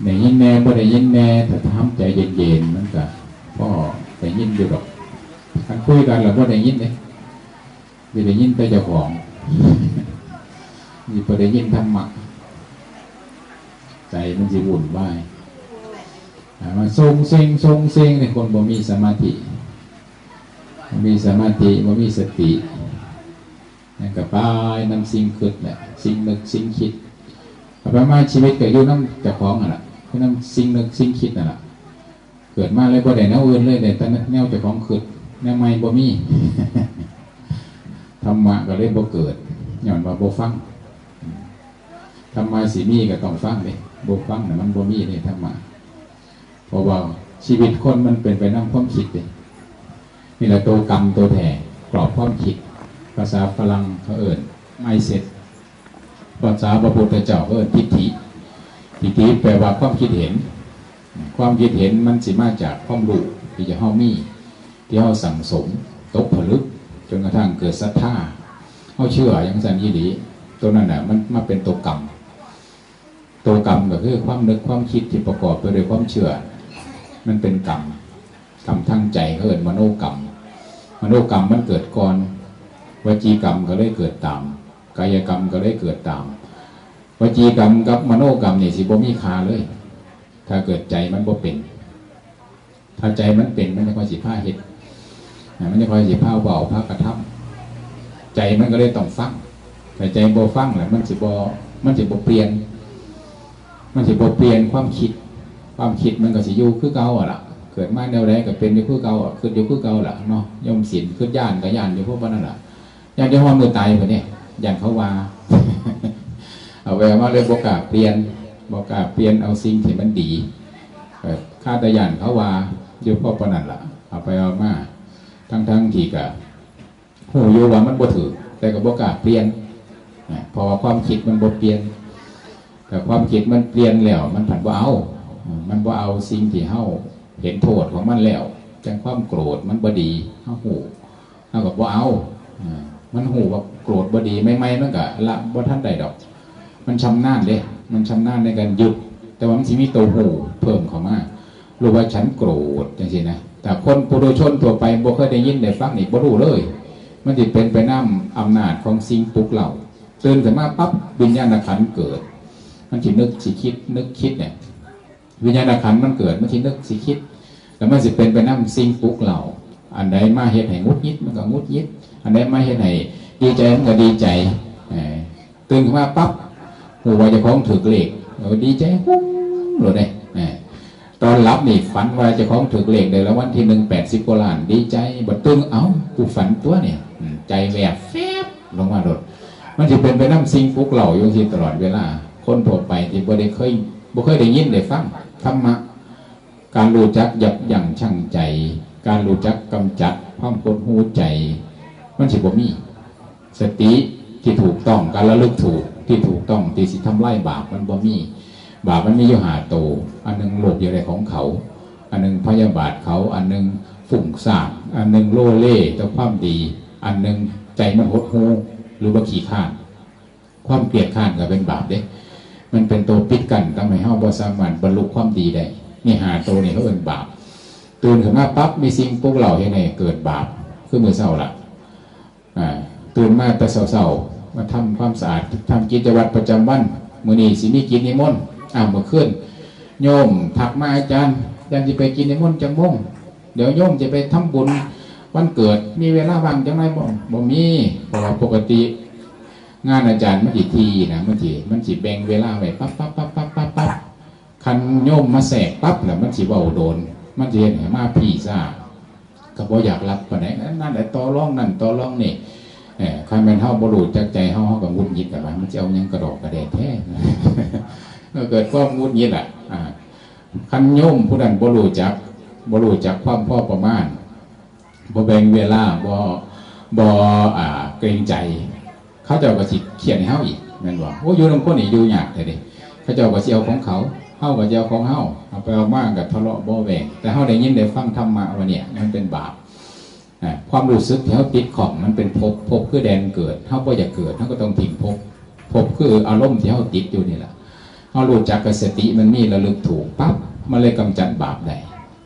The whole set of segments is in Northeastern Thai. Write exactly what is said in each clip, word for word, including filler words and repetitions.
ได้ยินแหน่ บ่ได้ยินแหน่ ถ้าทำใจเย็นๆ มันก็พอได้ยินอยู่ดอก คันคุยกันแล้วบ่ได้ยินเด้ สิได้ยินแต่เจ้าของ สิบ่ได้ยินธรรมะ ใจมันสิวุ่นวาย อ่า มาซงเซ็ง ซงเซ็งเนี่ย คนบ่มีสมาธิ บ่มีสมาธิ บ่มีสติ นั่นก็ไปนำสิ่งคิดแหละ สิ่งนึก สิ่งคิด เอาไปมาชีวิตก็อยู่นำเจ้าของนั่นล่ะ อยู่นำสิ่งนึก สิ่งคิดนั่นล่ะ เกิดมาเลยบ่ได้แนวอื่นเลย ได้แต่แนวเจ้าของคิด แนวใหม่บ่มี ธรรมะก็เลยบ่เกิด ย้อนว่าบ่ฟัง ธรรมะสิมีก็ต้องฟังเด้ บ่ฟังน่ะมันบ่มีเด้ธรรมะ เพราะว่าชีวิตคนมันเป็นไปนำความคิดเด้ นี่แหละตัวกรรมตัวแผ่ กรอบความคิด ภาษาฝรั่งเขาเอิ้น mindset ภาษาพระพุทธเจ้าเขาเอิ้นทิฏฐิ ทิฏฐิแปลว่าความคิดเห็น ความคิดเห็นมันสิมาจากความรู้ที่จะเฮามี ที่เฮาสั่งสม ตกผลึก จนกระทั่งเกิดศรัทธา เฮาเชื่อจั่งซั้นอีหลี ตัวนั้นน่ะ มันมาเป็นตัวกรรม ตัวกรรมก็คือความนึกความคิดที่ประกอบไปด้วยความเชื่อ มันเป็นกรรม กรรมทางใจเขาเอิ้นมโนกรรม มโนกรรมมันเกิดก่อน วจีกรรมก็เลยเกิดตาม กายกรรมก็เลยเกิดตาม วจีกรรมกับมโนกรรมนี่สิบ่มีค่าเลย ถ้าเกิดใจมันบ่เป็น ถ้าใจมันเป็น มันจะค่อยสิพาเฮ็ด อ่า มันจะค่อยสิพาเว้า พากระทำ ใจมันก็เลยต้องฟัง ถ้าใจบ่ฟังแล้วมันสิบ่ มันสิบ่เปลี่ยน มันสิบ่เปลี่ยนความคิด ความคิดมันก็สิอยู่คือเก่าอะล่ะ เกิดมาแนวใดก็เป็นอยู่คือเก่าอะ คิดอยู่คือเก่าล่ะเนาะ โยมศิลป์ คิดย้านก็ย้านอยู่คือปานนั้นล่ะ ย้านอยู่ฮอดมื้อตายพุ้นเด้ ย้านเขาว่า เอาไปเอามาเลยบ่กล้าเปลี่ยน บ่กล้าเปลี่ยนเอาสิ่งที่มันดี เอ่อ คาดแต่ย้านเขาว่า อยู่พอปานนั้นล่ะ เอาไปเอามา ทั้งๆที่ก็ฮู้อยู่ว่ามันบ่ถูก แต่ก็บ่กล้าเปลี่ยน นะ เพราะว่าความคิดมันบ่เปลี่ยน แต่ความคิดมันเปลี่ยนแล้ว มันผันบ่เอา มันบ่เอาสิ่งที่เฮาเห็นโทษของมันแล้ว จั่งความโกรธมันบ่ดี เฮาฮู้ เฮาก็บ่เอา อ่า มันฮู้ว่าโกรธบ่ดี ใหม่ๆ มันก็ละบ่ทันได้ดอก มันชำนาญเด้ มันชำนาญในการหยุด แต่ว่ามันสิมีตัวฮู้เพิ่มเข้ามา รู้ว่าฉันโกรธจั่งซี้นะ แต่คนปุถุชนทั่วไปบ่เคยได้ยินได้ฟังนี่บ่รู้เลย มันสิเป็นไปนำอำนาจของสิ่งปลุกเร้า ตื่นขึ้นมาปั๊บ วิญญาณขันธ์เกิด มันสินึกสิคิด นึกคิดเนี่ย วิญญาณขันธ์มันเกิด มันสินึกสิคิด แล้วมันสิเป็นไปนำสิ่งปลุกเร้า อันใดมาเฮ็ดให้หงุดหงิด มันก็หงุดหงิด อันใดมาเฮ็ดให้ดีใจ มันก็ดีใจ เอ่อ ตื่นขึ้นมาปั๊บ ฮู้ว่าเจ้าของถูกเลข เออ ดีใจ ฮู้ โลดเด้ เอ่อ ตอนหลับนี่ฝันว่าเจ้าของถูกเลขได้รางวัลที่หนึ่ง แปดสิบกว่าล้าน ดีใจ บัดตื่น เอ้า กูฝันตั๊วเนี่ย อืม ใจแวบแฟบลงมาโลด มันสิเป็นไปนำสิ่งปลุกเร้าอยู่จั่งซี้ตลอดเวลา คนทั่วไปที่บ่ได้เคย บ่เคยได้ยินได้ฟังธรรมะ การรู้จักยับยั้งชั่งใจ การรู้จักกำจัดความหดหู่ใจ มันสิบ่มี สติที่ถูกต้อง การระลึกถูกที่ถูกต้อง ที่สิทำลายบาปมันบ่มี บาปมันมีอยู่ห้าตัว อันหนึ่งโลภอยากได้ของเขา อันหนึ่งพยาบาทเขา อันหนึ่งฟุ้งซ่าน อันหนึ่งโลเลต่อความดี อันหนึ่งใจมันหดหู่ หรือว่าขี้คร้าน ความเกลียดคร้านก็เป็นบาปเด้ มันเป็นตัวปิดกั้น ทำให้เฮาบ่สามารถบรรลุความดีได้ นี่ห้าตัวนี่เขาเอิ้นบาป ตื่นขึ้นมาปั๊บ มีสิ่งปลุกเร้าเฮ็ดให้เกิดบาป คือมื้อเช้าล่ะ อ่า ตื่นมาแต่เช้าๆ มาทำความสะอาด ทำกิจวัตรประจำวัน มื้อนี้สิมีกิจนิมนต์ อ้าว มื้อคืน โยมทักมา "อาจารย์ อาจารย์สิไปกิจนิมนต์จักโมง เดี๋ยวโยมจะไปทำบุญวันเกิด มีเวลาว่างจักหน่อยบ่" บ่มี เพราะว่าปกติงานอาจารย์มันสิถี่นะ มันสิ มันสิแบ่งเวลาไว้ปั๊บปั๊บปั๊บปั๊บปั๊บปั๊บ คันโยมมาแทรกปั๊บแล้วมันสิเว้าโดน มันสิเฮ็ดให้มาพี้ซ้า ก็บ่อยากรับปานใด นั่นแหละ ต่อรองนั่นต่อรองนี่ เอ่อ คันแม่นเฮาบ่รู้จักใจเฮา เฮาก็หงุดหงิดกันว่า มันสิเอาหยังกระดอกกระแดะแท้ ก็เกิดความหงุดหงิดล่ะ อ่า คันโยมผู้นั้นบ่รู้จัก บ่รู้จักความพอประมาณ บ่แบ่งเวลา บ่ บ่ อ่า เกรงใจ เขาเจ้าก็สิเคียดให้เฮาอีก แม่นบ่ โอ้ อยู่นำคนนี่อยู่ยากแท้เด้ เขาเจ้าก็สิเอาของเขา เฮาก็สิเอาของเฮา เอาไปเอามาก็ทะเลาะเบาะแว้ง แต่เฮาได้ยินได้ฟังธรรมะว่าเนี่ย มันเป็นบาป อ่า ความรู้สึกที่เฮาติดข้องมันเป็นภพ ภพคือแดนเกิด เฮาบ่อยากเกิด เฮาก็ต้องทิ้งภพ ภพคืออารมณ์ที่เฮาติดอยู่นี่ล่ะ เฮารู้จักกับสติมันมีระลึกถูกปั๊บ มันเลยกำจัดบาปได้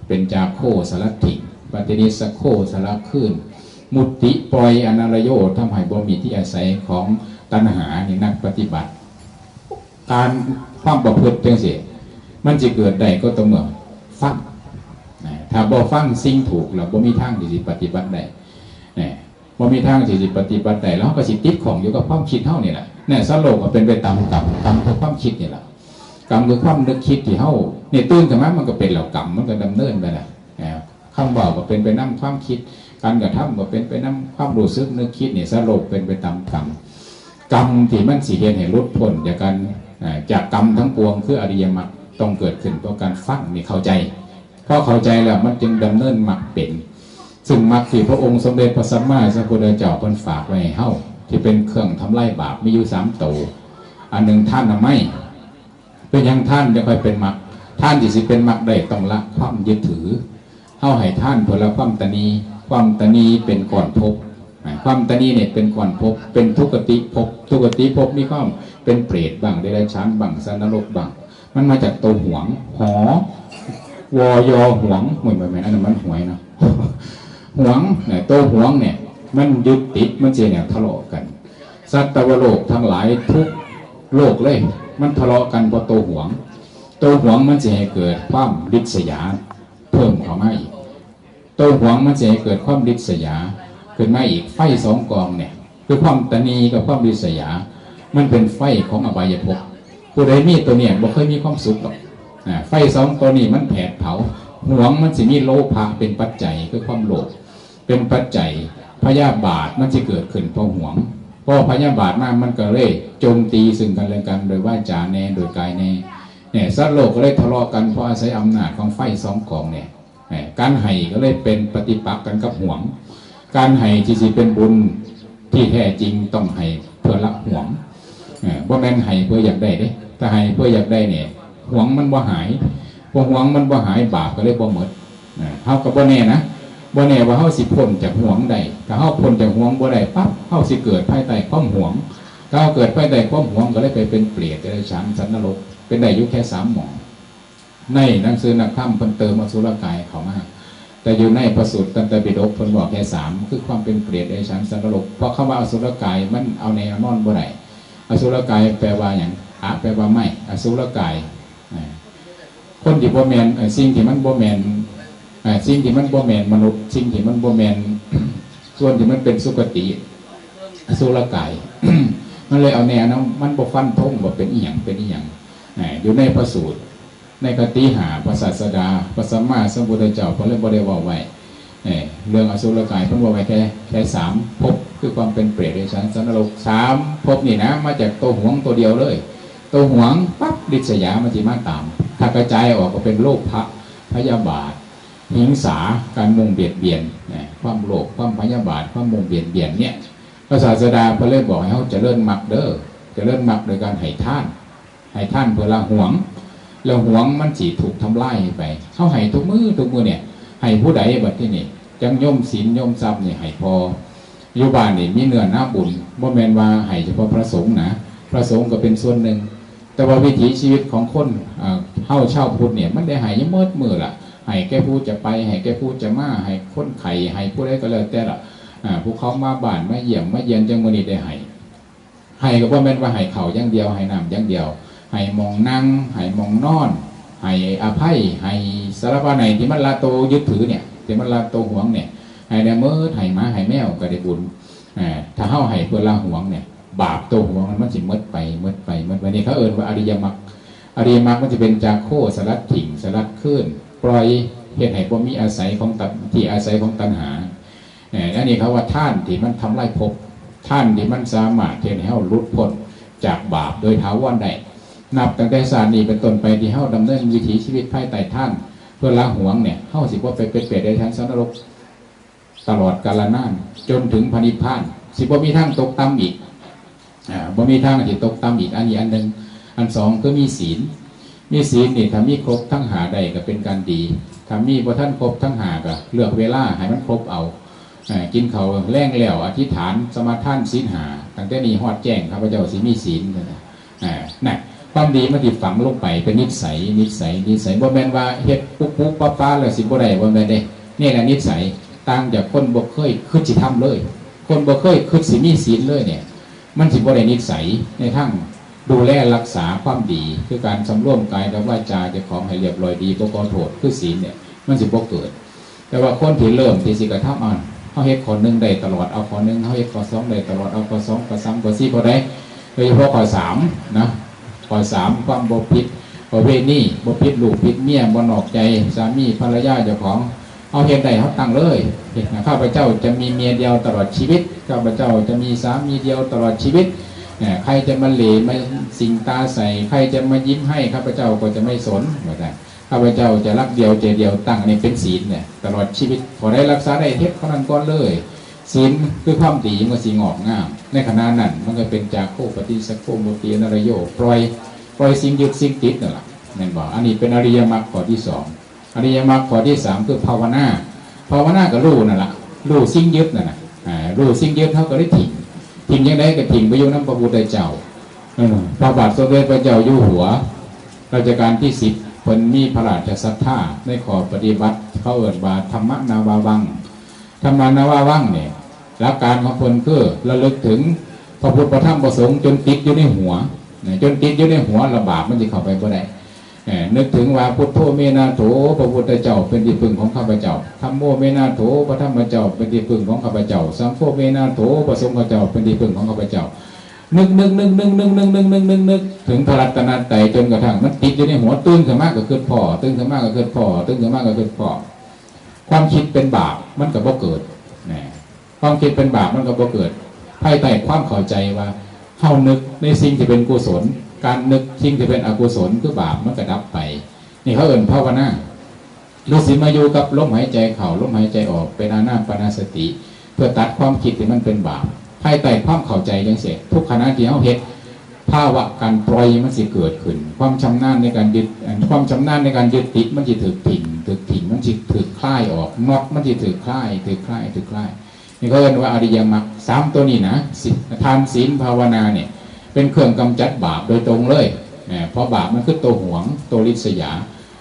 เป็นจาโคสลัดถิ่ง ปฏินิสโคสละคืน มุติปล่อยอนารโยทำให้บ่มีที่อาศัยของตัณหานี่นักปฏิบัติ การความประพฤติจังซี่ มันจะเกิดได้ก็ต่อเมื่อฟังนะถ้าบ่ฟังสิ่งถูกแล้วบ่มีทางที่สิปฏิบัติได้นะบ่มีทางที่สิปฏิบัติได้ แล้วเราก็สิติดข้องอยู่กับความคิดเฮานี่แหละเนี่ยสัตว์โลกก็เป็นไปตามกรรม กรรมคือความคิดนี่แหละ กรรมคือความนึกคิดที่เฮาเนี่ยตื่นขึ้นมามันก็เป็นแล้วกรรมมันก็ดำเนินไปแล้วนะคำเว้าก็เป็นไปนำความคิด การกระทำก็เป็นไปนำความรู้สึกนึกคิดเนี่ยสัตว์โลกเป็นไปตามกรรม กรรมที่มันสิเฮ็ดให้หลุดพ้นจากการอ่าจากกรรมทั้งปวงคืออริยมรรคต้องเกิดขึ้นเพราะการฟังนี่เข้าใจ พอเข้าใจแล้วมันจึงดำเนินมรรคเป็น ซึ่งมรรคที่พระองค์สมเด็จพระสัมมาสัมพุทธเจ้าเพิ่นฝากไว้ให้เฮาที่เป็นเครื่องทำลายบาปมีอยู่สามโต อันหนึ่งทานน้ำไม้ เป็นหยังทานจั่งค่อยเป็นมรรค ทานที่สิเป็นมรรคได้ต้องละความยึดถือ เฮาให้ทานเพื่อละความตณี ความตณีเป็นก้อนภพ อ่า ความตณีเนี่ยเป็นก้อนภพ เป็นทุกขติภพ ทุกขติภพมีความเป็นเปรตบ้าง เดรัจฉานบ้าง สัตว์นรกบ้าง มันมาจากตัวหวง หอ วอ ยอ หวง โอ้ย บ่แม่น อันนั้นมันหวยเนาะ หวงเนี่ย ตัวหวงเนี่ย มันยึดติด มันสิเนี่ยทะเลาะกัน สัตวโลกทั้งหลายทุกโลกเลย มันทะเลาะกันเพราะตัวหวง ตัวหวงมันสิให้เกิดความริษยาเพิ่มเข้ามาอีก ตัวหวงมันสิให้เกิดความริษยาขึ้นมาอีก ไฟสองกองเนี่ย คือความตณีกับความริษยา มันเป็นไฟของอบายภพ ผู้ใดมีตัวเนี่ยบ่เคยมีความสุขหรอก อ่า ไฟสองตัวนี้มันแผดเผา หวงมันสิมีโลภะเป็นปัจจัย คือความโลภ เป็นปัจจัย พยาบาทมันสิเกิดขึ้นเพราะหวง พอพยาบาทมามันก็เลยโจมตีซึ่งกันและกันโดยวาจาแน่ โดยกายแน่ เนี่ย สัตว์โลกก็เลยทะเลาะกันเพราะอาศัยอำนาจของไฟสองกองเนี่ย เนี่ย การให้ก็เลยเป็นปฏิปักษ์กันกับหวง การให้ที่สิเป็นบุญที่แท้จริงต้องให้เพื่อละหวง เออ บ่แม่นให้เพื่ออยากได้เด้ ถ้าให้เพื่ออยากได้เนี่ย หวงมันบ่หาย พอหวงมันบ่หาย บาปก็เลยบ่หมด เออ เฮาก็บ่แน่นะ บ่แน่ว่าเฮาสิพ้นจากหวงได้ ถ้าเฮาพ้นจากหวงบ่ได้ปั๊บ เฮาสิเกิดภายใต้ความหวง ถ้าเฮาเกิดภายใต้ความหวงก็เลยไปเป็นเปรต เดรัจฉาน สัตว์นรก เป็นได้อยู่แค่สามหม่อง ในหนังสือนักธรรมเพิ่นเติมอสุรกายเข้ามา แต่อยู่ในพระสูตรตันตปิฎกเพิ่นบอกแค่สาม คือความเป็นเปรต เดรัจฉาน สัตว์นรก เพราะคำว่าอสุรกายมันเอาแน่เอานอนบ่ได้ อสุรกายแปลว่าหยัง อะ แปลว่าไม่ อสุรกาย อ่า คนที่บ่แม่น เอ่อ สิ่งที่มันบ่แม่น เอ่อ สิ่งที่มันบ่แม่นมนุษย์ สิ่งที่มันบ่แม่น ส่วนที่มันเป็นสุคติ อสุรกาย มันเลยเอาแน่นะ มันบ่ฟันธงว่าเป็นอีหยัง เป็นอีหยัง อ่า อยู่ในพระสูตร ในคติห้า พระศาสดา พระสัมมาสัมพุทธเจ้าเพิ่นเลยบ่ได้เว้าไว้ เอ่อ เรื่องอสุรกายเพิ่นเว้าไว้แค่ แค่สามภพ คือความเป็นเปรต เดรัจฉาน สัตว์นรก สามภพนี่นะ มาจากตัวหวงตัวเดียวเลย ตัวหวงปั๊บ ริษยามันสิมาตาม ถ้ากระจายออกก็เป็นโลภะ พยาบาท หิงสา การมุ่งเบียดเบียน นะ ความโลภ ความพยาบาท ความมุ่งเบียดเบียนเนี่ย พระศาสดาเพิ่นเลยบอกให้เฮาเจริญมรรคเด้อ เจริญมรรคโดยการให้ทาน ให้ทานเพื่อละหวง แล้วหวงมันสิถูกทำลายไป เฮาให้ทุกมื้อทุกมื้อเนี่ย ให้ผู้ใดบัดทีนี้ จั่งโยมศีลโยมทรัพย์นี่ให้พอ อยู่บ้านนี่มีเนื้อนาบุญ บ่แม่นว่าให้เฉพาะพระสงฆ์นะ พระสงฆ์ก็เป็นส่วนหนึ่ง แต่ว่าวิถีชีวิตของคน อ่า เฮาชาวพุทธเนี่ย มันได้ให้อยู่หมดมื้อล่ะ ให้แก่ผู้จะไป ให้แก่ผู้จะมา ให้คนไข้ ให้ผู้ใดก็แล้วแต่ล่ะ อ่า ผู้เขามาบ้านมาเยี่ยมมาเยียน จั่งมื้อนี้ได้ให้ ให้ก็บ่แม่นว่าให้ข้าวอย่างเดียว ให้น้ำอย่างเดียว ให้หม่องนั่ง ให้หม่องนอน ให้อภัย ให้สารพัด ให้ที่มันละโตยึดถือเนี่ย ที่มันละโตหวงเนี่ย ให้ได้หมด ให้หมาให้แมวก็ได้บุญ อ่า ถ้าเฮาให้เพื่อละหวงเนี่ย บาปตัวหวงมันสิหมดไป หมดไป หมดไป นี่เขาเอิ้นว่าอริยมรรค อริยมรรคมันจะเป็นจาโค สลัดถิ่ง สลัดคืน ปล่อย เฮ็ดให้บ่มีอาศัยของตัณ- ที่อาศัยของตัณหา เอ่อ อันนี้เขาว่าทานที่มันทำลายภพ ทานที่มันสามารถเฮ็ดให้เฮาหลุดพ้นจากบาปโดยถาวรได้ นับตั้งแต่ชาตินี้เป็นต้นไปที่เฮาดำเนินวิถีชีวิตภายใต้ทาน เพื่อละหวงเนี่ย เฮาสิบ่ไปเป็นเปรต เดรัจฉาน สัตว์นรก ตลอดกาลนาน จนถึงพระนิพพาน สิบ่มีทางตกต่ำอีก อ่า บ่มีทางที่ตกต่ำอีก อันนี้อันหนึ่ง อันสองคือมีศีล มีศีลนี่ถ้ามีครบทั้งห้าได้ก็เป็นการดี ถ้ามีบ่ทันครบทั้งห้าก็เลือกเวลาให้มันครบเอา อ่า กินข้าวแลงแล้วอธิษฐานสมาทานศีลห้า ตั้งแต่นี้ฮอดแจ้งข้าพเจ้าสิมีศีล อ่า นั่น ความดีมันสิฝังลงไปเป็นนิสัย นิสัย นิสัย บ่แม่นว่าเฮ็ดปุ๊บปุ๊บปั๊บปั๊บแล้วสิบ่ได้ บ่แม่นเด้ นี่แหละนิสัย ต่างจากคนบ่เคยคิดสิทำเลย คนบ่เคยคิดสิมีศีลเลยเนี่ย มันสิบ่ได้นิสัยในทางดูแลรักษาความดี คือการสำรวมกายกับวาจาเจ้าของให้เรียบร้อยดี บ่ก่อโทษ คือศีลเนี่ย มันสิบ่เกิด แต่ว่าคนที่เริ่มที่สิกระทำ อ่ะ เฮาเฮ็ดข้อหนึ่งได้ตลอด เอาข้อหนึ่ง เฮาเฮ็ดข้อสองได้ตลอด เอาข้อสอง ข้อสาม ข้อสี่ ข้อใด โดยเฉพาะข้อสามนะ ข้อสาม ความบ่ผิดประเวณี บ่ผิดลูกผิดเมีย บ่นอกใจสามีภรรยาเจ้าของ เฮาเฮ็ดได้ เฮาตั้งเลย ข้าพเจ้าจะมีเมียเดียวตลอดชีวิต ข้าพเจ้าจะมีสามีเดียวตลอดชีวิต เนี่ย ใครจะมาเหล่มาสิงตาใส่ ใครจะมายิ้มให้ ข้าพเจ้าก็จะไม่สน ว่าซั่น ข้าพเจ้าจะรักเดียวใจเดียว ตั้งอันนี้เป็นศีลเนี่ย ตลอดชีวิต ข้อใดรักษาได้ เฮ็ดข้อนั้นก่อนเลย ศีลคือความดีมันสิงอกงาม ในขณะนั้นมันก็เป็นจาโคปฏิสักโคมุติอนารโย ปล่อย ปล่อยสิ่งยึดสิ่งติดนั่นล่ะ แม่นบ่ อันนี้เป็นอริยมรรคข้อที่สอง อริยมรรคข้อที่สามคือภาวนา ภาวนาก็รู้นั่นล่ะ รู้สิ่งยึดนั่นน่ะ อ่า รู้สิ่งยึด เฮาก็ได้ถิ่ม ถิ่มจั่งใดก็ถิ่มไปอยู่นำพระพุทธเจ้า เออ พระบาทสมเด็จพระเจ้าอยู่หัว รัชกาลที่สิบ เพิ่นมีพระราชศรัทธาในข้อปฏิบัติ เขาเอิ้นว่าธรรมนาวาวัง ธรรมนาวาวังเนี่ย หลักการของเพิ่นคือระลึกถึงพระพุทธพระธรรมพระสงฆ์จนติดอยู่ในหัว นะ จนติดอยู่ในหัว แล้วบาปมันสิเข้าไปบ่ได้ เอ่อ นึกถึงว่า พุทโธเมนาโถ พระพุทธเจ้าเป็นที่พึ่งของข้าพเจ้า ธัมโมเมนาโถ พระธรรมเจ้าเป็นที่พึ่งของข้าพเจ้า สังโฆเมนาโถ พระสงฆ์เจ้าเป็นที่พึ่งของข้าพเจ้า นึก นึก นึก นึก นึก นึก นึก นึก นึก นึก ถึงพระรัตนตรัยจนกระทั่งมันติดอยู่ในหัว ตื่นขึ้นมาก็คิดพ้อ ตื่นขึ้นมาก็คิดพ้อ ตื่นขึ้นมาก็คิดพ้อ ความคิดเป็นบาปมันก็บ่เกิด นะ ความคิดเป็นบาปมันก็บ่เกิด ภายใต้ความเข้าใจว่า เฮานึกในสิ่งที่เป็นกุศล การนึกสิ่งที่เป็นอกุศลคือบาปมันก็ดับไป นี่เขาเอิ้นภาวนา หรือสิมาอยู่กับลมหายใจเข้า ลมหายใจออก เป็นอานาปานสติ เพื่อตัดความคิดที่มันเป็นบาป ภายใต้ความเข้าใจจังซี้ ทุกขณะที่เฮาเฮ็ด ภาวะการปล่อยมันสิเกิดขึ้น ความชำนาญในการยึด อัน ความชำนาญในการยึดติดมันสิถูกถิ่ม ถูกถิ่ม มันสิถูกคลายออก น็อตมันสิถูกคลาย ถูกคลาย ถูกคลาย นี่เขาเรียกว่าอริยมรรคสามตัวนี้นะ สิ- ทาน ศีล ภาวนาเนี่ย เป็นเครื่องกำจัดบาปโดยตรงเลย เนี่ย เพราะบาปมันคือตัวหวง ตัวริษยา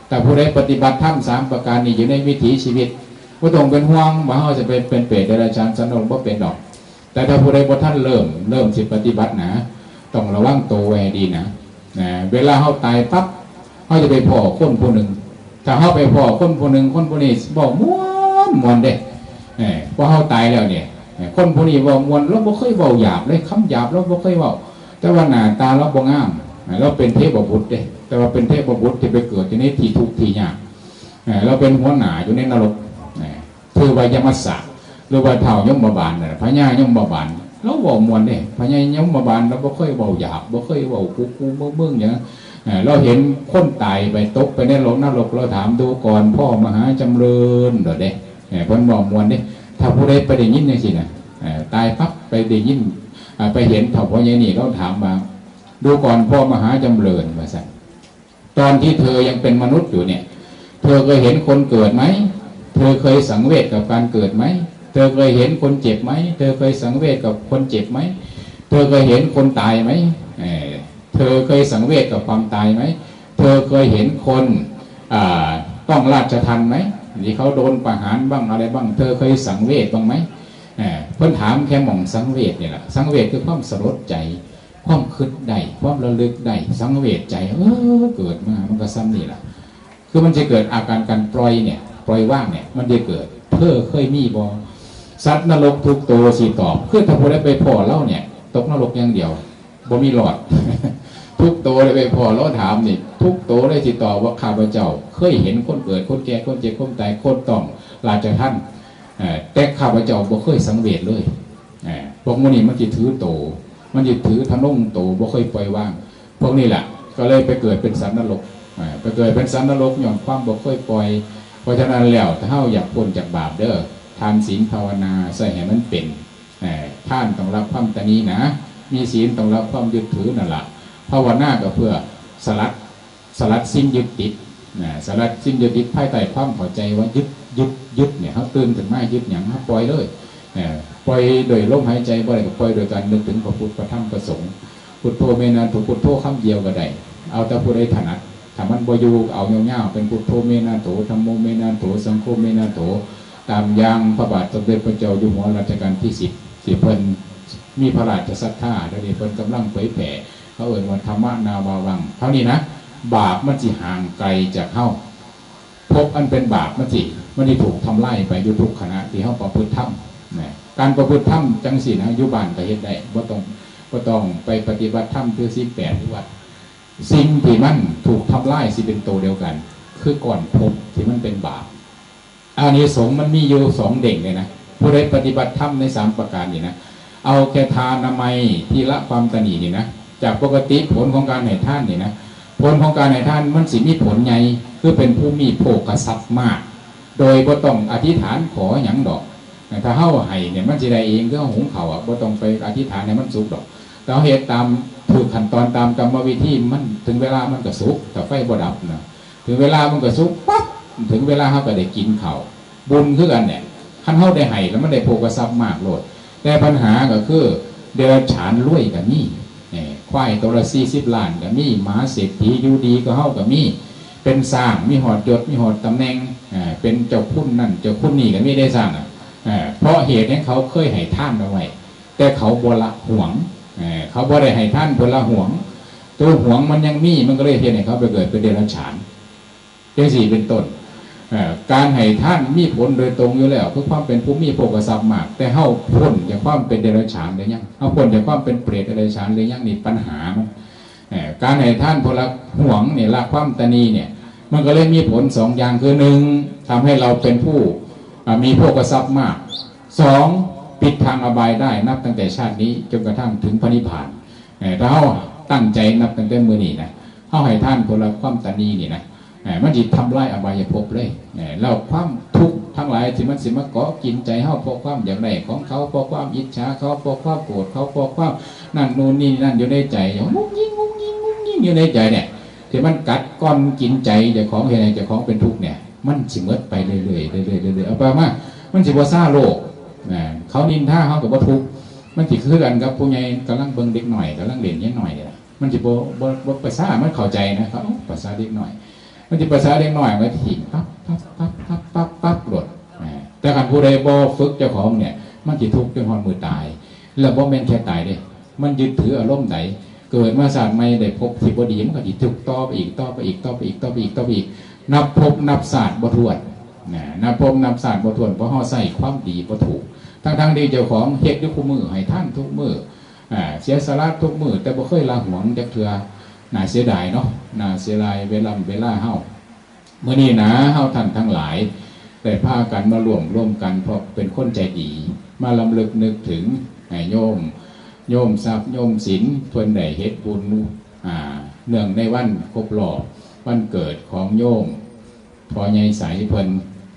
แต่ผู้ใดปฏิบัติธรรมสามประการนี้อยู่ในวิถีชีวิต บ่ต้องเป็นห่วงว่าเฮาจะไปเป็นเปรตเดรัจฉานสัตว์นรก บ่เป็นดอก แต่ถ้าผู้ใดบ่ทันเริ่ม เริ่มสิปฏิบัตินะ ต้องระวังตัวไว้ให้ดีนะ นะ เวลาเฮาตายปั๊บ เฮาจะไปพ้อคนผู้หนึ่ง ถ้าเฮาไปพ้อคนผู้หนึ่ง คนผู้นี้เว้าม่วนม่วนเด้ เออ พอเฮาตายแล้วเนี่ย เออ คนผู้นี้เว้าม่วน ลาวบ่เคยเว้าหยาบเลย คำหยาบลาวบ่เคยเว้า แต่ว่าหน้าตาลาวบ่งาม เออ ลาวเป็นเทพบุตรเด้ แต่ว่าเป็นเทพบุตรที่ไปเกิดอยู่ในที่ทุกข์ที่ยาก เออ ลาวเป็นหัวหน้าอยู่ในนรก เออ คือว่ายมสัก หรือว่าท้าวยมบาลน่ะ พญายมบาล ลาวเว้าม่วนเด้ พญายมบาลลาวบ่เคยเว้าหยาบ บ่เคยเว้ากูกูมึงมึงหยัง เอ่อ ลาวเห็นคนตายไปตกไปในโลกนรก ลาวถาม ดูก่อนพ่อมหาจำเริญ โดดเด้ เอ่อ เพิ่นเว้าม่วนเด้ ถ้าผู้ใดไปได้ยินจังซี่น่ะ เอ่อ ตายปั๊บไปได้ยิน อ่า ไปเห็นเฒ่าพ่อใหญ่นี่ ลาวถามว่า ดูก่อนพ่อมหาจำเริญ ว่าซั่น ตอนที่เธอยังเป็นมนุษย์อยู่เนี่ย เธอเคยเห็นคนเกิดไหม เธอเคยสังเวชกับการเกิดไหม เธอเคยเห็นคนเจ็บไหม เธอเคยสังเวชกับคนเจ็บไหม เธอเคยเห็นคนตายไหม เอ่อ เธอเคยสังเวชกับความตายไหม เธอเคยเห็นคน อ่า ต้องราชทัณฑ์ไหม ที่เขาโดนประหารบ้างอะไรบ้าง เธอเคยสังเวชบ้างไหม เอ่อ เพิ่นถามแค่หม่องสังเวชนี่แหละ สังเวชคือความสลดใจ ความคิดได้ ความระลึกได้ สังเวชใจ เออ เกิดมามันก็ส่ำนี่ล่ะ คือมันจะเกิดอาการการปล่อยเนี่ย ปล่อยวางเนี่ย มันจะเกิด เธอเคยมีบ่ สัตว์นรกทุกตัวสิตอบ คือถ้าผู้ใดไปพ้อลาวเนี่ย ตกนรกอย่างเดียว บ่มีรอด ทุกตัวเลยไปพ้อลาวถามนี่ ทุกตัวเลยสิตอบว่า ข้าพเจ้าเคยเห็นคนเกิด คนแก่ คนเจ็บ คนตาย คนต้องราชทัณฑ์ เอ่อ แต่ข้าพเจ้าบ่เคยสังเวชเลย เอ่อ พวกหมู่นี้มันสิถือโต มันสิถือทะนงโต บ่เคยปล่อยวาง พวกนี้แหละ ก็เลยไปเกิดเป็นสัตว์นรก เอ่อ ไปเกิดเป็นสัตว์นรกย้อนความบ่เคยปล่อย เพราะฉะนั้นแล้ว ถ้าเฮาอยากพ้นจากบาปเด้อ ทานศีลภาวนาใส่ให้มันเป็น เอ่อ ทานต้องละความตณีหนา มีศีลต้องละความยึดถือนั่นล่ะ ภาวนาก็เพื่อสลัด สลัดสิ่งยึดติด นะ สลัดสิ่งยึดติดภายใต้ความเข้าใจว่ายึด ยึด ยึดเนี่ย เฮาตื่นขึ้นมายึดหยัง เฮาปล่อยเลย เอ่อ ปล่อยโดยลมหายใจบ่ได้ก็ปล่อยโดยการนึกถึงพระพุทธ พระธรรม พระสงฆ์ พุทโธเมนะโถ พุทโธคำเดียวก็ได้ เอาแต่ผู้ใดถนัด ถ้ามันบ่อยู่เอายาวๆ เป็นพุทโธเมนะโถ ธัมโมเมนะโถ สังโฆเมนะโถ ตามอย่างพระบาทสมเด็จพระเจ้าอยู่หัวรัชกาลที่สิบ ที่เพิ่นมีพระราชศรัทธา เดี๋ยวนี้เพิ่นกำลังเผยแผ่ เขาเอิ้นว่าธรรมนาวาวัง เท่านี้นะ บาปมันสิห่างไกลจากเฮา ภพอันเป็นบาปมันสิ มันสิถูกทำลายไปอยู่ทุกขณะที่เฮาประพฤติธรรมนะ การประพฤติธรรมจังซี่นะ อยู่บ้านก็เฮ็ดได้ บ่ต้อง บ่ต้องไปปฏิบัติธรรมถือศีลแปดที่วัด สิ่งที่มันถูกทำลายสิเป็นตัวเดียวกัน คือก้อนภพที่มันเป็นบาป อานิสงส์มันมีอยู่สองเด้งเลยนะ ผู้ใดปฏิบัติธรรมในสามประการนี่นะ เอาแค่ทานามัยที่ละความตนีนี่นะ จากปกติผลของการให้ทานนี่นะ ผลของการให้ทานมันสิมีผลใหญ่ คือเป็นผู้มีโภคทรัพย์มาก โดยบ่ต้องอธิษฐานขอหยังดอก ถ้าเฮาให้เนี่ยมันสิได้เอง คือเฮาหุงข้าวอะ บ่ต้องไปอธิษฐานให้มันสุกดอก แต่เฮาเฮ็ดตาม ถูกขั้นตอนตามกรรมวิธี มันถึงเวลามันก็สุก ถ้าไฟบ่ดับนะ ถึงเวลามันก็สุกปั๊บ ถึงเวลาเฮาก็ได้กินข้าว บุญคือกันเนี่ย คันเฮาได้ให้แล้วมันได้โภคทรัพย์มากโลด แต่ปัญหาก็คือเดรัจฉานรวยก็มี เอ่อ ควายตัวละสี่สิบล้านก็มี หมาเศรษฐีอยู่ดีก็เฮาก็มี เป็นช้างมีฮอดยศมีฮอดตำแหน่ง เอ่อ เป็นเจ้าคุณนั่นเจ้าคุณนี่ก็มีได้ช้างอะ เอ่อ เพราะเหตุแห่งเขาเคยให้ทานเอาไว้ แต่เขาบ่ละหวง เอ่อ เขาบ่ได้ให้ทานเพื่อละหวง ตัวหวงมันยังมี มันก็เลยเฮ็ดให้เขาไปเกิดเป็นเดรัจฉาน จังซี่เป็นต้น เอ่อ การให้ทานมีผลโดยตรงอยู่แล้ว คือความเป็นผู้มีโภคทรัพย์มาก แต่เฮาพ้นจากความเป็นเดรัจฉานหรือยัง เฮาพ้นจากความเป็นเปรตเดรัจฉานหรือยัง นี่ปัญหามัน เอ่อ การให้ทานเพราะละหวงเนี่ย ละความตนีเนี่ย มันก็เลยมีผลสองอย่าง คือหนึ่ง ทำให้เราเป็นผู้ อ่า มีโภคทรัพย์มาก สอง ปิดทางอบายได้นับตั้งแต่ชาตินี้จนกระทั่งถึงพระนิพพาน เอ่อ ถ้าเฮาตั้งใจนับตั้งแต่มื้อนี้นะ เฮาให้ทานเพราะละความตนีนี่นะ เอ่อ มันสิทำลายอบายภพเลย เอ่อ แล้วความทุกข์ทั้งหลายที่มันสิมาเกาะกินใจเฮา เพราะความอยากได้ของเขา เพราะความอิจฉาเขา เพราะความโกรธเขา เพราะความนั่นนู่นนี่นั่นอยู่ในใจ งุ้งยิงงุ้งยิงงุ้งยิงอยู่ในใจเนี่ย ที่มันกัดก้อนกินใจเจ้าของ เฮ็ดให้เจ้าของเป็นทุกข์เนี่ย มันสิหมดไปเรื่อยๆ เรื่อยๆ เรื่อยๆ เอาไปมา มันสิบ่ซาโลก นะ เขานินทาเฮาก็บ่ทุกข์ มันสิคือกันกับผู้ใหญ่กำลังเบิ่งเด็กน้อย กำลังเล่นเฮียนน้อยนี่ล่ะ มันสิบ่ บ่ บ่ไปซา มันเข้าใจนะ เขา โอ้ ภาษาเด็กน้อย มันสิภาษาเด็กน้อย มันสิปั๊บ ปั๊บ ปั๊บ ปั๊บ ปั๊บ ปั๊บโลด นะ แต่คันผู้ใดบ่ฝึกเจ้าของเนี่ย มันสิทุกข์จนฮอดมื้อตาย แล้วบ่แม่นแค่ตายเด้ มันยึดถืออารมณ์ใด เกิดมาชาติใหม่ได้พบที่บ่ดี มันก็สิทุกข์ต่อไปอีก ต่อไปอีก ต่อไปอีก ต่อไปอีก ต่อไปอีก นับภพนับชาติบ่ถ้วน นะ นับภพนับชาติบ่ถ้วน เพราะเฮาใช้ความดีบ่ถูก ทั้งๆ ที่เจ้าของเฮ็ดอยู่คู่มื้อ ให้ทานทุกมื้อ อ่า เสียสละทุกมื้อ แต่บ่เคยละหวงจักเทื่อ น่าเสียดายเนาะ น่าเสียดายเวลา เวลาเฮา มื้อนี้นะ เฮาท่านทั้งหลาย ได้พากันมาร่วม ร่วมกัน เพราะเป็นคนใจดี มารำลึกนึกถึง อ่า โยม โยมทรัพย์ โยมสิน เพิ่นได้เฮ็ดบุญ อ่า เนื่องในวันครบรอบวันเกิดของโยม พ่อใหญ่ใสเพิ่น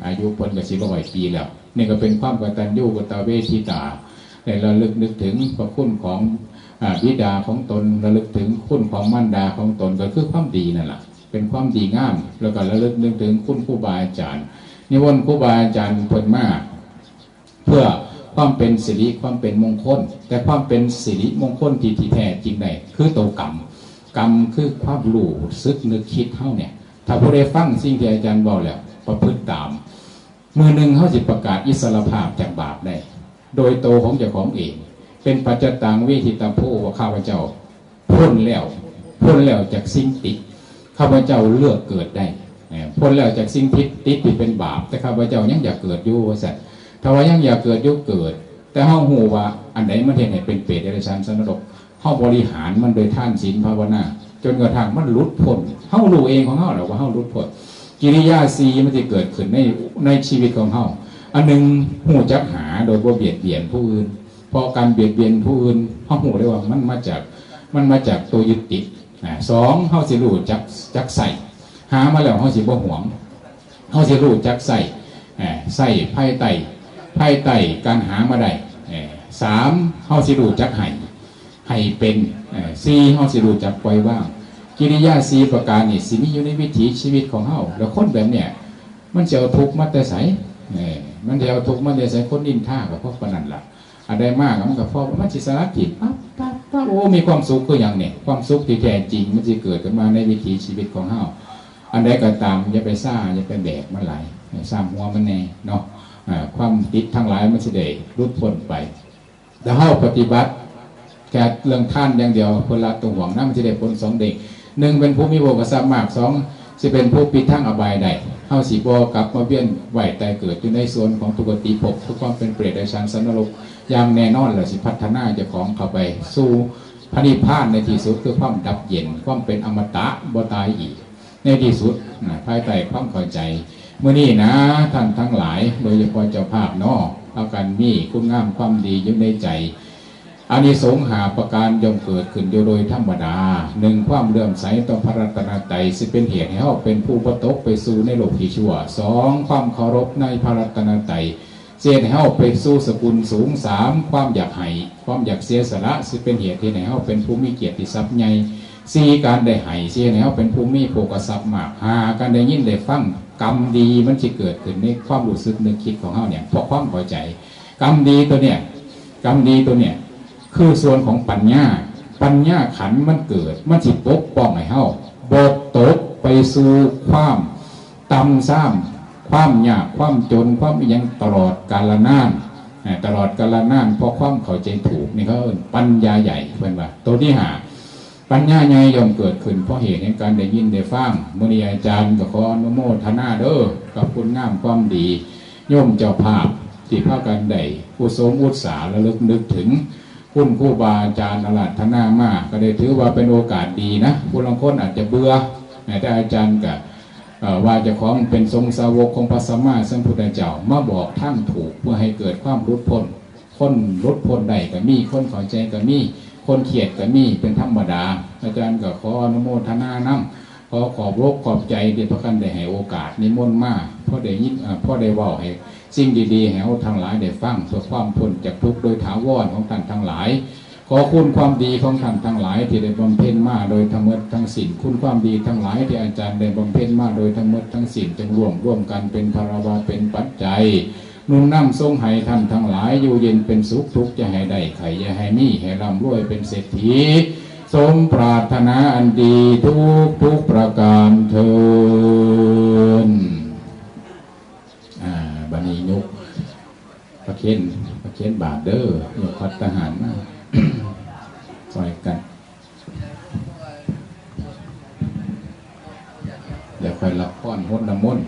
อายุเพิ่นก็สิร้อยปีแล้ว นี่ก็เป็นความกตัญญูกตเวทิตา ได้ระลึกนึกถึงพระคุณของ อ่า บิดาของตน ระลึกถึงคุณของมารดาของตน ก็คือความดีนั่นล่ะ เป็นความดีงาม แล้วก็ระลึกนึกถึงคุณครูบาอาจารย์ นิมนต์ครูบาอาจารย์เพิ่นมา เพื่อความเป็นสิริ ความเป็นมงคล แต่ความเป็นสิริมงคลที่ ที่แท้จริงได้ คือตัวกรรม กรรมคือความรู้สึกนึกคิดเฮาเนี่ย ถ้าผู้ใดฟังสิ่งที่อาจารย์เว้าแล้ว ประพฤติตาม มื้อหนึ่งเฮาสิประกาศอิสรภาพจากบาปได้ โดยตัวของเจ้าของเอง เป็นปัจจตังเวทิตาโพ ว่าข้าพเจ้า พ้นแล้ว พ้นแล้วจากสิ่งติด ข้าพเจ้าเลือกเกิดได้ เอ่อ พ้นแล้วจากสิ่งที่ติดที่เป็นบาป แต่ข้าพเจ้ายังอยากเกิดอยู่ ว่าซั่น ถ้าว่ายังอยากเกิดอยู่ เกิด แต่เฮาฮู้ว่าอันใดมันเฮ็ดให้เป็นเปรต เดรัจฉาน สัตว์นรก เฮาบริหารมันโดยทานศีลภาวนา จนกระทั่งมันหลุดพ้น เฮารู้เองของเฮาแล้วว่าเฮาหลุดพ้น กิริยาสี่มันสิเกิดขึ้นใน ในชีวิตของเฮา อันหนึ่ง ฮู้จักหาโดยบ่เบียดเบียนผู้อื่น เพราะการเบียดเบียนผู้อื่น เฮาฮู้ได้ว่ามันมาจาก มันมาจากตัวยึดติด อ่า สอง เฮาสิรู้จัก จักใช้ หามาแล้วเฮาสิบ่หวง เฮาสิรู้จักใช้ อ่า ใช้ภายใต้ ภายใต้การหามาได้ อ่า สาม เฮาสิรู้จักให้ ให้เป็น อ่า สี่ เฮาสิรู้จักปล่อยวาง กิริยาสี่ประการนี่สิมีอยู่ในวิถีชีวิตของเฮา แล้วคนแบบเนี้ย มันสิเอาทุกข์มาแต่ไส เอ่อ มันสิเอาทุกข์มาแต่ไส คนนินทาก็เพราะปานนั้นล่ะ อันใดมากมันก็เพราะมันสิสลัดถิ่มปั๊บปั๊บ ถ้าโอ้มีความสุขคืออย่างเนี่ย ความสุขที่แท้จริงมันจะเกิดขึ้นมาในวิถีชีวิตของเฮา อันใดก็ตามอย่าไปซ่าอย่าไปแบกมันหลาย ให้ซ่าหัวมันแน่เนาะ อ่าความติดทั้งหลายมันสิได้หลุดพ้นไป แต่เฮาปฏิบัติแค่เรื่องทานอย่างเดียว เพิ่นละตัวห่วงนะ มันสิได้ผลสองเด้ง หนึ่งเป็นผู้มีโภคทรัพย์มาก สองสิเป็นผู้ปิดทางอบายได้ เฮาสิบ่กลับมาเวียนว่ายตายเกิดอยู่ในส่วนของทุกติภพ คือความเป็นเปรตเดรัจฉานสัตว์นรก อย่างแน่นอนแหละ สิพัฒนาเจ้าของเข้าไปสู่พระนิพพานในที่สุด คือความดับเย็น ความเป็นอมตะ บ่ตายอีก ในที่สุดนะ ภายใต้ความเข้าใจ มื้อนี้นะ ท่านทั้งหลาย โดยเฉพาะเจ้าภาพเนาะ พากันมีคุณงามความดีอยู่ในใจ อานิสงส์ห้าประการย่อมเกิดขึ้นอยู่โดยธรรมดา หนึ่ง ความเลื่อมใสต่อพระรัตนตรัย สิเป็นเหตุให้เฮาเป็นผู้บ่ตกไปสู่ในโลกที่ชั่ว สอง ความเคารพในพระรัตนตรัย สิเฮ็ดให้เฮาไปสู่สกุลสูง สาม ความอยากให้ ความอยากเสียสละ สิเป็นเหตุที่ให้เฮาเป็นผู้มีเกียรติทรัพย์ใหญ่ สี่ การได้ให้ สิเฮ็ดให้เฮาเป็นผู้มีโภคทรัพย์มาก ห้า การได้ยินได้ฟัง กรรมดีมันสิเกิดขึ้นในความรู้สึกนึกคิดของเฮาเนี่ย เพราะความเข้าใจ กรรมดีตัวเนี่ย กรรมดีตัวเนี่ย คือส่วนของปัญญา ปัญญาขันธ์มันเกิด มันสิปกป้องให้เฮาบ่ตกไปสู่ความต่ำซาม ความยาก ความจน ความอิหยังตลอดกาลนาน อ่า ตลอดกาลนาน เพราะความเข้าใจถูกนี่เขาเอิ้นปัญญาใหญ่ เพิ่นว่า ตัวที่ห้า ปัญญาใหญ่ย่อมเกิดขึ้นเพราะเหตุแห่งการได้ยินได้ฟัง มื้อนี้อาจารย์ก็ขออนุโมทนาเด้อ กับคุณงามความดี โยมเจ้าภาพที่พากันได้อุสมอุตสาหะระลึกนึกถึง คุณครูบาอาจารย์อาราธนามา ก็ได้ถือว่าเป็นโอกาสดีนะ ผู้ลางคนอาจจะเบื่อ แต่อาจารย์ก็ เอ่อ ว่าเจ้าของเป็นสงฆ์สาวกของพระสัมมาสัมพุทธเจ้า มาบอกทางถูกเพื่อให้เกิดความหลุดพ้น คนหลุดพ้นได้ก็มี คนเข้าใจก็มี คนเครียดก็มี เป็นธรรมดา อาจารย์ก็ขออนุโมทนานำ ขอขอบอกขอบใจที่พากันได้ให้โอกาสนิมนต์มา พอได้ยิน เอ่อ พอได้เว้าให้สิ่งดีๆ ให้เฮาทั้งหลายได้ฟัง เพื่อความพ้นจากทุกข์โดยถาวรของท่านทั้งหลาย ขอคุณความดีของท่านทั้งหลายที่ได้บำเพ็ญมาโดยทั้งหมดทั้งสิ้น คุณความดีทั้งหลายที่อาจารย์ได้บำเพ็ญมาโดยทั้งหมดทั้งสิ้น จงร่วมร่วมกันเป็นพลวาเป็นปัจจัย หนุนนำทรงให้ท่านทั้งหลายอยู่เย็นเป็นสุข ทุกข์อย่าให้ได้ ไข้อย่าให้มี ให้ร่ำรวยเป็นเศรษฐี สมปรารถนาอันดีทุกทุกประการเทอญ อ่า บัดนี้ยกประเคน ประเคนบาตรเด้อ ยกภัตตาหารมา ซอยกัน เดี๋ยวค่อยรับพรฮดน้ำมนต์